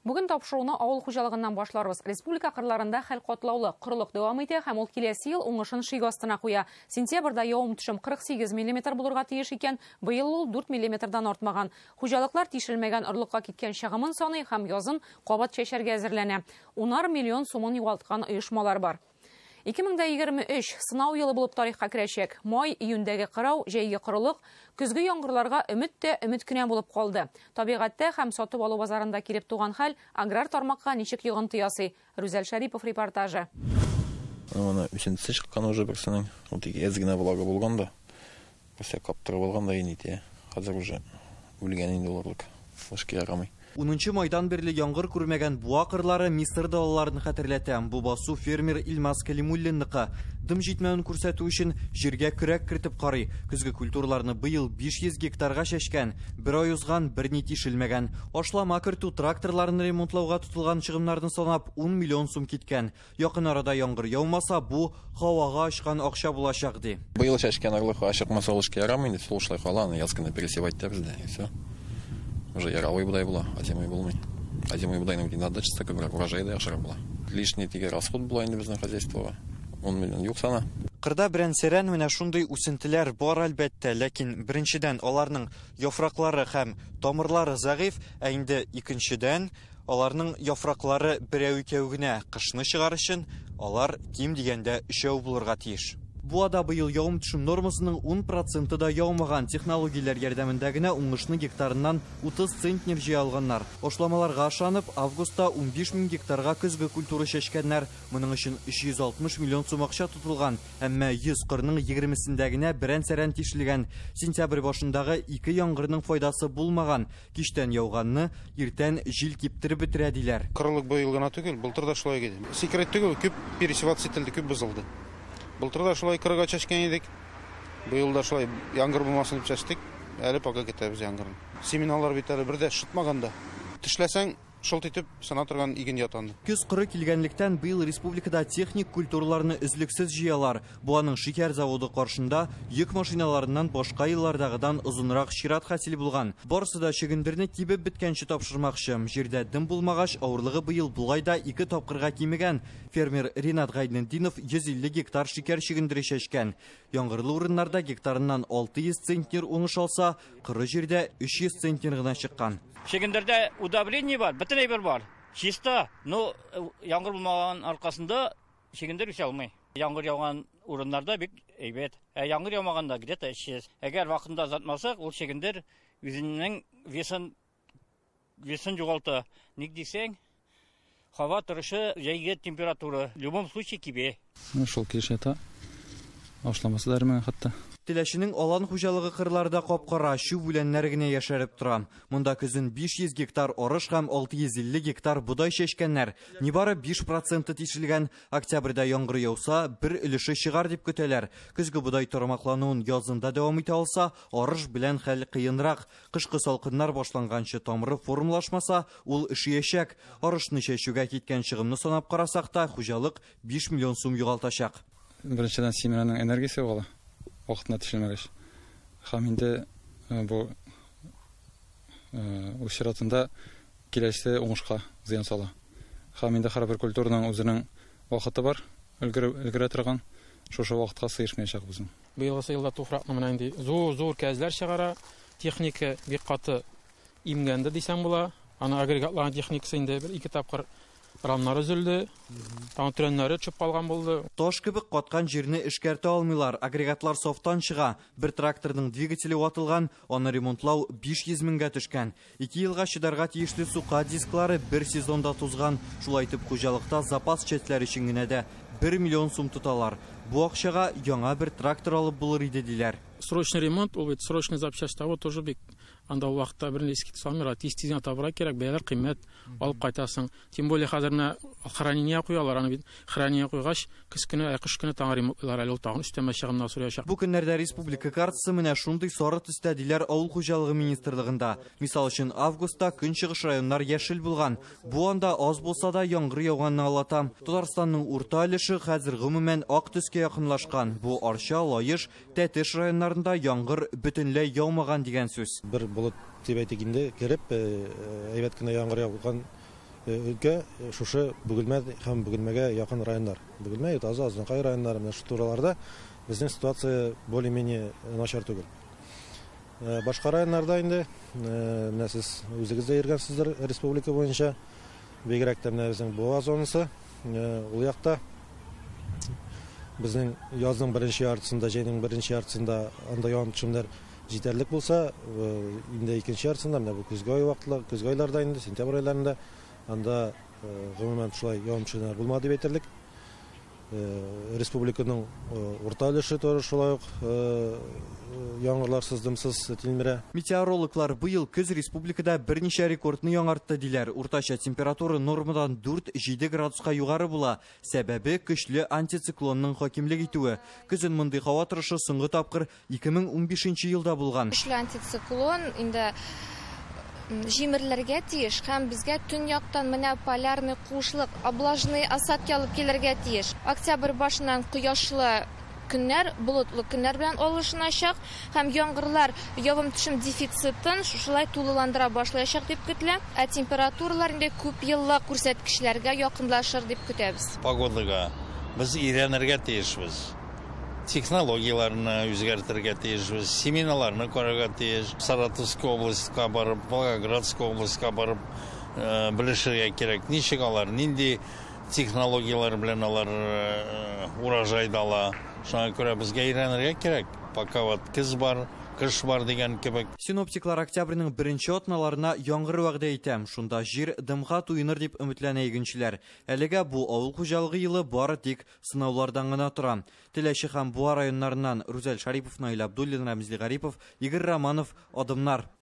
Бүген тапшыруны авыл хуҗалыгыннан башларбыз. Республика кырларында хәл катлаулы, корылык дәвам итә һәм ул киләсе ел уңышын шик астына куя. Сентябрьдә явым-төшем 48 мм булырга тиеш икән, быел ул 4 мм-дан артмаган. Хуҗалыклар тишелмәгән орлыкка киткән чыгымын саный һәм язын кабат чәчәргә әзерләнә. 10 миллион сумын югалткан оешмалар бар. 2023 сынау елы булып тарихка керәчәк. Май, июньдәге кырау, җәйге корылык, көзге яңгырларга өмет тә өмет кенә булып калды. Табигатьтә һәм сатып алу базарында килеп туган хәл аграр тармакка ничек йогынты ясый? Рүзәл Шәрипов репортажы. Моны үсентесе чыккан уже берсенең. Ул тик әз генә влага булган да, берсе каптырып алган да инде. Хәзер уже үлгән инде ул орлык. Эшкә ярамый. 10 майдан бирле яңгыр күрмәгән буа кырлары Мисыр далаларын хәтерләтә. Бу басу фермер Илмаз Калимуллинныкы. Дым җитмәвен күрсәтү өчен җиргә көрәк кертеп карый. Көзге культураларны быел 500 гектарга чәчкән. Бер ай узган, берни тишелмәгән. Ашлама кертү, тракторларны ремонтлауга тотылган чыгымнарны санап 10 миллион сум киткән. Якын арада яңгыр яумаса, бу һавага очкан акча булачак, ди. Быел чәчкән орлык ашыкмаса ул эшкә ярамый инде, шул шулай кала, аны яз көне пересевать итәбез дә, и все. Уже яровой бодай була, озимый булмый. Озимый бодайның бит инде отдачасы күбрәк, урожай да яхшырак була. Лишний теге расход була инде безнең хозяйствога. 10 миллион юк сана. Кырда берән-сәрән менә шундый үсентеләр бар әлбәттә, ләкин беренчедән аларның яфраклары һәм тамырлары зәгыйфь, ә инде икенчедән аларның яфраклары берәү икәү генә. Кышны чыгар өчен алар ким дигәндә өчәү булырга тиеш. Буада быел явым-төшем нормасының 10% да яумаган. Технологияләр ярдәмендә генә уңышны гектарыннан 30 центнер җыя алганнар. Ашламаларга ышанып, августта 15 мең гектарга көзге культура чәчкәннәр. Моның өчен 360 миллион сум акча тотылган. Әмма 100 кырның 20-сендә генә берән-сәрән тишелгән. Сентябрь башындагы ике яңгырның файдасы булмаган. Кичтән яуганны иртән җил киптереп бетерә, диләр. Корылык быел гына түгел, былтыр да шулай иде. Секрет түгел, күп пересеваться ителде, күп бозылды. Былтыр да шулай кырга чәчкән идек. Быел да шулай яңгыр булмасын дип чәчтек. Әле пока көтәбез яңгырны. Семиналар бит әле бер дә шытмаган да. Тешләсәң, шылт итеп сына торган иген ята анда. Көз коры килгәнлектән быел республикада техник культураларны өзлексез җыялар. Буаның шикәр заводы каршында йөк машиналарыннан башка еллардагыдан озынрак чират хасил булган. Барысы да чөгендерне кибеп беткәнче тапшырмакчы. Җирдә дым булмагач, авырлыгы быел болай да 2 тапкырга кимегән. Фермер Ринат Гайнетдинов 150 гектар шикәр чөгендере чәчкән. Яңгырлы урыннарда гектарыннан 600 центнер уңыш алса, коры җирдә 300 центнер гына чыккан. Чөгендердә удобрение бар, бөтен әйбер бар. Чиста, но яңгыр булмаган аркасында чөгендер үсә алмый. Яңгыр яуган урыннарда бик әйбәт. Ә яңгыр яумаганда где-то 300. Әгәр вакытында озатмасак, ул чөгендер үзенең весын югалта. Ник дисәң, һава торышы, җәйге температура в любом случае кибә. Шул килеш ята. Ашламасы да әрмәгән хәтта. Теләченең алан хуҗалыгы кырларда кап-кара чүп үләннәр генә яшәреп тора. Монда көзен 500 гектар арыш һәм 650 гектар бодай чәчкәннәр. Нибары 5% тишелгән. Октябрьдә яңгыр яуса, бер өлеше чыгар дип көтәләр. Көзге бодай тармаклануын язында дәвам итә алса, арыш белән хәл кыенрак. Кышкы салкыннар башланганчы тамыры формалашмаса, ул өшиячәк. Арышны чәчүгә киткән чыгымны санап карасак та, хуҗалык 5 миллион сум югалтачак. Беренчедән семенаның энергиясе югала. Вакытында тишелмәгәч. Һәм инде бу үз чиратында киләсе уңышка зыян сала. Һәм инде һәрбер культураның үзенең вакыты бар, өлгерә торган, шушы вакытка сыешмаячак безнең. Быелгысы елда туфракны менә инде зур-зур кәзләр чыгара, техника бик каты имгәнде дисәң була. Аны агрегатларның техникасы инде бер ике тапкыр рамнар өзелде, тагын төрәннәре төшеп калган булды. Таш кебек каткан җирне эшкәртә алмыйлар. Агрегатлар сафтан чыга. Бер тракторның двигателе ватылган, аны ремонтлау 500 меңгә төшкән. 2 елга чыдарга тиешле сука дисклары бер сезонда тузган. Шулай итеп хуҗалыкта запас частьләр өчен генә дә 1 миллион сум тоталар. Бу акчага яңа бер трактор алып булыр иде, диләр. Срочный ремонт, ул бит срочный запчасть табу тоже бик анда ул вакытта берничә иске салмыйлар, тиз-тиз генә табырга кирәк, бәяләр кыйммәт, алып кайтасың. Тем более хәзер менә хранение куялар, аны бит хранение куйгач, көз көне, кыш көне тагын ремонтлар әле ул тагын өстәмә чыгымнар сораячак. Бу көннәрдә республика картасы менә шундый сары төстә, диләр авыл хуҗалыгы министрлыгында. Мисал өчен, августта көнчыгыш районнар яшел булган. Бу анда аз булса да яңгыр яуганны аңлата. Татарстанның урта өлеше хәзер гомумән ак төскә якынлашкан. Бу Арча, Лаеш, Тәтеш районнарында яңгыр бөтенләй яумаган дигән сүз. Бер болыт дип әйтик инде, кереп, әйбәт кенә яңгыр яуган өлкә шушы Бөгелмә һәм Бөгелмәгә якын районнар. Бөгелмә, Ютазы, Азнакай районнары, менә шул тураларда безнең ситуация более-менее начар түгел. Башка районнарда инде, менә сез үзегез дә йөргәнсездер республика буенча, бигрәк тә менә безнең Буа зонасы, ул якта безнең язның беренче яртысында, җәйнең беренче яртысында анда явым-төшемнәр җитәрлек булса, инде икенче яртысында, менә бу көзге ай вакытлар, көзге айларда инде, сентябрь айларында анда гомумән шулай явым-төшемнәр булмады дип әйтерлек. Республиканың урта өлеше тоже шулай ук яңгырларсыз, дымсыз тилмерә. Метеорологлар быел көз республикада берничә рекордны яңартты диләр. Уртача температура нормадан 4-7 градуска югары була. Сәбәбе көчле антициклонның хакимлек итүе. Көзен мондый һава торышы соңгы тапкыр 2015 елда булган. Көчле антициклон инде җимерелергә тиеш һәм безгә төньяктан менә полярный куышлык, облажный осадки алып килергә тиеш. Октябрь башыннан кояшлы көннәр, болытлы көннәр белән алышыначак һәм яңгырлар явым-төшем дефицитын шушылай тулыландыра башлаячак дип көтелә. Ә температуралар инде күп еллык күрсәткечләргә якынлашыр дип көтәбез. Погодага без өйрәнергә тиешбез. Технологияләрне үзгәртергә тиешбез, семиналарны карарга тиеш. Саратовская областька барып, Волгоградская областька барып белешергә кирәк. Ничек алар, нинди технологияләр белән алар урожай ала. Шуңа күрә безгә өйрәнергә кирәк. Пока вот көз бар, кыш бар дигән кебек. Синоптиклар октябрьнең беренче атналарына яңгыр вәгъдә итә. Шунда җир дымга туеныр дип өметләнә игенчеләр. Әлегә бу авыл хуҗалыгы елы бары тик сынаулардан гына тора. Теләче һәм Буа районнарыннан Рүзәл Шарипов, Наил Абдуллин, Рәмзил Гарипов, Игорь Романов, Адымнар.